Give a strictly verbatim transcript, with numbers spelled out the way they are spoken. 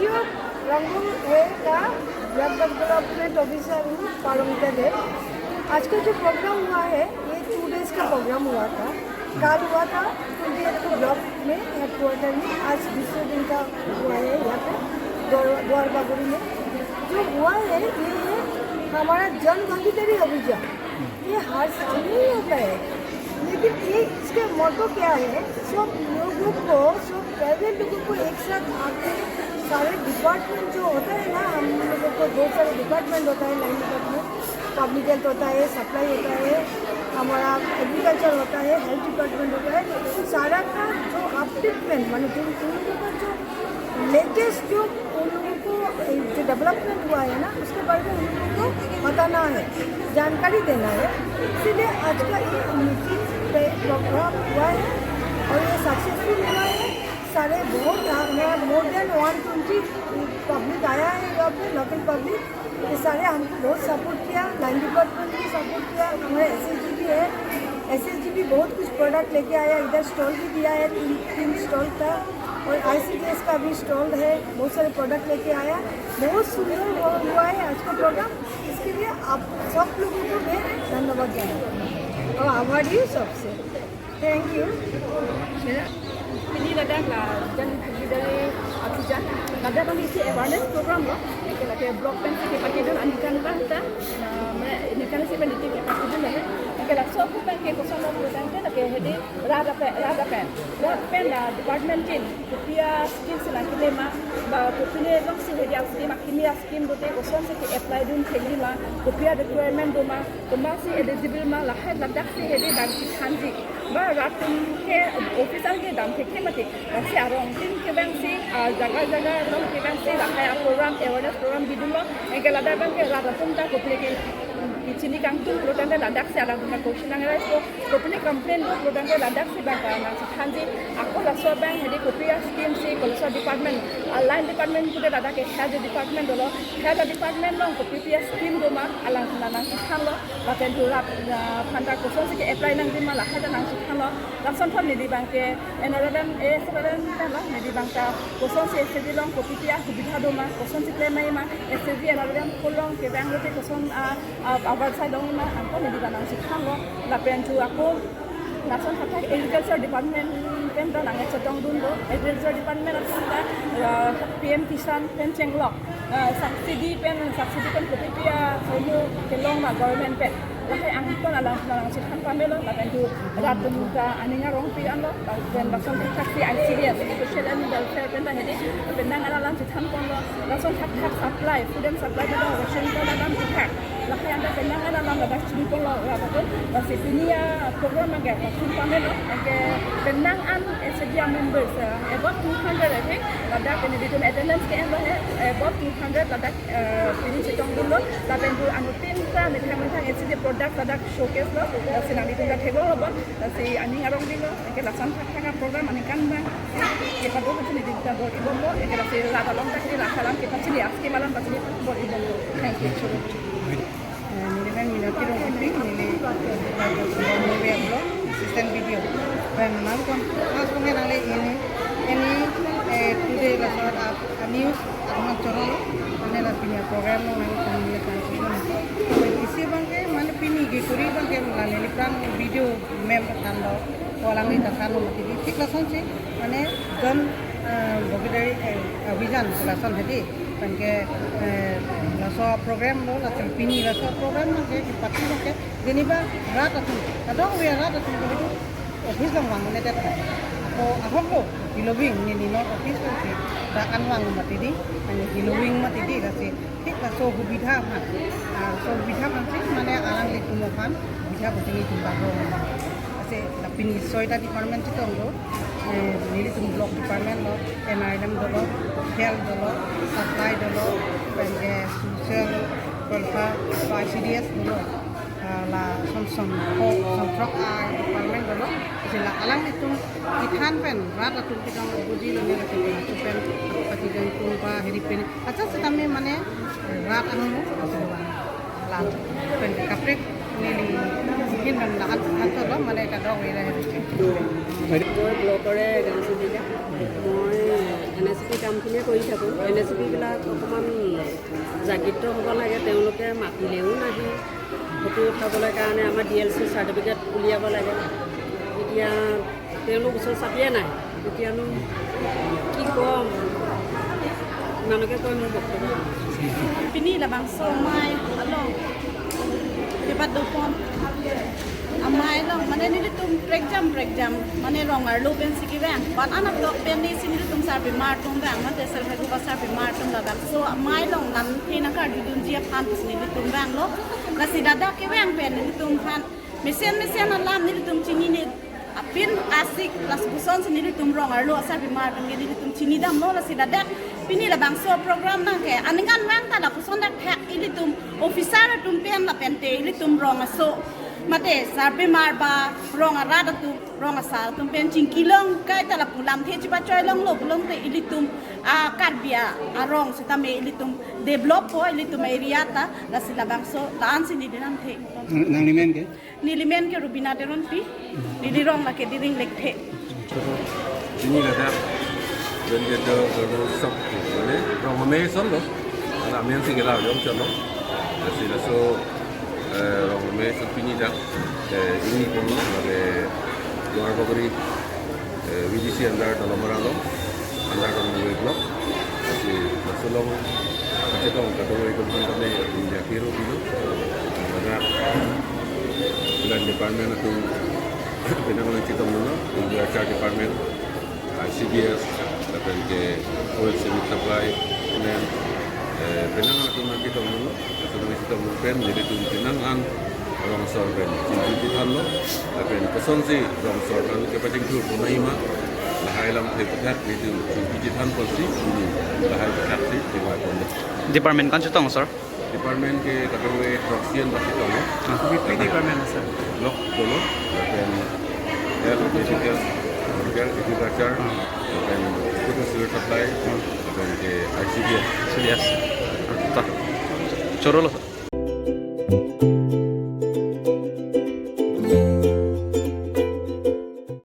रंगोल है का ब्लॉक डेवलपमेंट ऑफिसर हूँ, पारमिता देव। आज का जो प्रोग्राम हुआ है, ये टू डेज का प्रोग्राम हुआ था। कल हुआ था ट्वेंटी एट को ब्लॉक में, हेडक्वार्टर में। आज दूसरे दिन का हुआ है यहाँ पे द्वार, द्वार बागुड़ी में। जो हुआ है, ये है हमारा जन भागीदारी अभियान। ये हर साल नहीं होता है, लेकिन ये, इसका मोटो क्या है? सब लोगों को, सब प्राइवेट लोगों को एक साथ आके सारे डिपार्टमेंट जो होता है ना, हम लोगों को बहुत सारे डिपार्टमेंट होता है, लाइन डिपार्टमेंट, पब्लिक हेल्थ होता है, सप्लाई होता है, हमारा एग्रीकल्चर होता है, हेल्थ डिपार्टमेंट होता है, तो सारा का जो अपडेटमेंट, माने जो उन लोगों का जो लेटेस्ट जो उन लोगों को, ए, जो डेवलपमेंट हुआ है ना, उसके बारे में उन लोगों को बताना है, जानकारी देना है। इसीलिए आज का ये मीटिंग पे प्रोग्राम हुआ है और ये सक्सेसफुल हुआ है। सारे बहुत, हमारा more than one twenty public आया है यहाँ पे, लोकल पब्लिक। ये सारे हमको बहुत सपोर्ट किया, लाइन डिपार्टमेंट भी सपोर्ट किया, हमारे एसएसजी भी है, एसएसजी भी बहुत कुछ प्रोडक्ट लेके आया, इधर स्टॉल भी दिया है, तीन तीन स्टॉल था, और आईसीडीएस का भी स्टॉल है, बहुत सारे प्रोडक्ट लेके आया। बहुत सुंदर हुआ हुआ है आज का प्रोग्राम। इसके लिए आप सब लोगों को मैं धन्यवाद देना और आभारी हूँ सबसे। Thank you. Pini ladak la Jan Bhagidari Abhiyan, ladak abang isi awareness program lo, anke lake block pen si kepatidun aningkan abang ta, ah, mane aningkan si pen isi kepatidun lake, anke laso abang ke koson lo pulotangte lake hedi rat ape, rat ape, rat pen la department tin kopi a scheme si nangkele ma, ba kopine jongsi hedi a scheme akimi a scheme dote kosonsi ke-apply dun thekji ma, kopi a requirement do ma, komatsi eligible ma, lahai ladak si hedi damsi thanji. Ba rat atum ke officer ke dam thekthe mati. Lasi arong tin kevangsi, ah, jaga jaga along kevangsi lahai a program, awareness program bidunlo. Anke ladak abang ke rat atum ta kopi ke kachini kangtung pulotangte ladak si alangtum ta question nang-arise lo. Kopine complain do pulotangte ladak si abang ta nangsi thanji. Ako laso abang hedi kopi a scheme si, kolaso department, ah, line department pute ladak ke health department dolo. Health department along kopi pi a scheme do ma, alangtum ta nangsi thanlo. Lapen tu rat, ah, aphan ta kosonsi ke-apply nangji ma, lahai ta nangsi thanlo. Lasonthot neli abang ke N R L M, A S R L M ta lo, neli abang ta kosonsi SHG along kopi pi a subidha do ma, kosonsi klemji ma, SHG N R L M along kevang lote koson, ah, ah, abar sai long ma, anke neli abang nangsi thanlo. Lapen tu ako lason thakthak agriculture department pen ta nangchetongdunlo. Agriculture department atum ta, ah, P M Kisan pen chenglok, ah, subsidy pen, subsidy pen kopi pi a somo kelong ma government pen, lahai angton alangtum ta nangsi than pamelo. Lapen tu rat atum ta aning arong pik anlo, lapen lason thakthak si I C D S, Social and Welfare pen ta hedi, lapen nang alangtum than ponlo. Lason thakthak supply, food and supply pen ta ration pen ta dam thakthak, lahai anta penang an alam ladak chini ponlo rat atum. Lasi pini a program abang ke patun pamelo, anke penang an SHG members, eh, above two hundred, I think, ladak pini nelitum attendance ke-enlo he, above two hundred ladak, eh, pini chetongdunlo. Lapen tu anuttin ta methang methang SHG product ladak showcase lo. Lasi nanglitum ta theklonglo bon. Lasi aning arong pilo, anke lason thakthak a program aningkan abang kepado kachinidun ta bor-ibomlo, anke lasi rat along ta kiri, rat alam kepachini, a scheme alam pachini bor-ibomlo. Thank you. Eh, neli abang Minati Rongpipi, neli Rajya Sabha Mawia Block, Assistant B D O. Abang nangkon, mas kong nangli ini, ini, eh, today laso a, a news, aman choro, mane la pini a program lo nangkon neli kan. Isi abang ke, mane pini ke kuri abang ke, mane neli prang video mem thanlo, ko alangli ta thanlo mati di. Thik lasonsi, mane Jan, eh, Bhagidari, eh, Abhiyan lason hedi, pen ke, eh, laso program lo, laso pini laso program abang ke, pati abang ke, jeniba rat atum, kadokave rat atum ke itu office along vang mane det. Ako ahok lo, Hilowing, neli non office lo si, dak an vang mati di, hanya Hilowing mati di, lasi, thik laso subidha aphan, ah, laso subidha aphansi, mane alanglitum aphan, subidha pachini tum babo. Lasi la pini soita department chetonglo, eh, nelitum block department lo, N R L M dolo, health dolo, supply dolo, pen ke social welfare, I C D S dolo, ah, la son son, ho, son throk a department dolo, lasi la alanglitum kethan pen, rat atum kedang buji lo ne laki pen, chupen, pati dan tumpa, heri pen, Accha, setame mane rat angno asilo bang. Lam pen kaprek neli hin bang lahat hato lo mane kadokave la heri. মই ব্লকৰে গাঁও চুবুৰীয়া। মই N S P কামখিনিয়ে কৰি থাকোঁ। N S P বিলাক অকণমান জাগৃত হ'ব লাগে, তেওঁলোকে মাতিলেও নাহে। ফটো উঠাবলৈ কাৰণে আমাৰ ডি এল চি চাৰ্টিফিকেট উলিয়াব লাগে। এতিয়া তেওঁলোক ওচৰ চাপিয়ে নাই। এতিয়ানো কি ক'ম, ইমানকে কৈ মোৰ বক্তব্য। Pini labangso amei along, debat dopon amei along, mane nelitum prekjam prekjam, mane rong arlo pensi kevang. Ban anak dok pen nesi nelitum sarpimar atum vang, mate self help group asarpimar atum labangso amei along lamthe nangkarjudunji aphan pusi nelitum vanglo. Lasi ladak kevang pen nelitum aphan mesen mesen alam nelitum chinine apin asik, laso pusonsi nelitum rong arlo asarpimar atum ke nelitum chinidamlo. Lasi ladak pini labangso program nang ke aningkan vang ta lapuson dak thak ilitum officer atum pen lapente ilitum rong aso, mate sarpimar ba rong arat atum, rong asar atum pen chingki long kai ta lapu lamthe chipachoi longlo pulote ilitum a Karbi a arong sitame ilitum develop po ilitum area ta. Lasi labangso la-ansi neli lamthe. Nang, nangli men ke? Neli men ke Rubina Teronpi, neli rong lake Diring Lekthe. Pini ladak, ben ke do, do, do, sok, mane, rong amei asonlo, ala amen si kela, yong chonlo. Lasi laso, eh, rong amei ason pini dak, eh, ingni ponlo, lake, Duarbagori, eh, V D C under Dolamara along, under Dolamara block. Lasi laso along kachetong kadokave atum aphan tame india hero pilo. Ladak land department atum penang nangchetongdunlo, agriculture department, I C D S, lapen ke oil cement supply, then, eh, penang atum nangchetongdunlo. Laso nangchetongdun pen nelitum penang an rong asor pen chingki chethanlo, lapen kosonsi rong asor pen kepachingthur ponji ma, lahai lamthe aputhak nelitum chingki chethan ponsi pini lahai aputhak si chingvai ponlo. Department ko-an chetong, sir? Department ke kadokave throksi an bak chetonglo. Ah. Kopi department, sir? Block dolo, lapen health, medical, healthcare, agriculture, ah, lapen food and civil supply, ah, lapen ke I C D S. I C D S. Ah, ta. Chorolo, sir.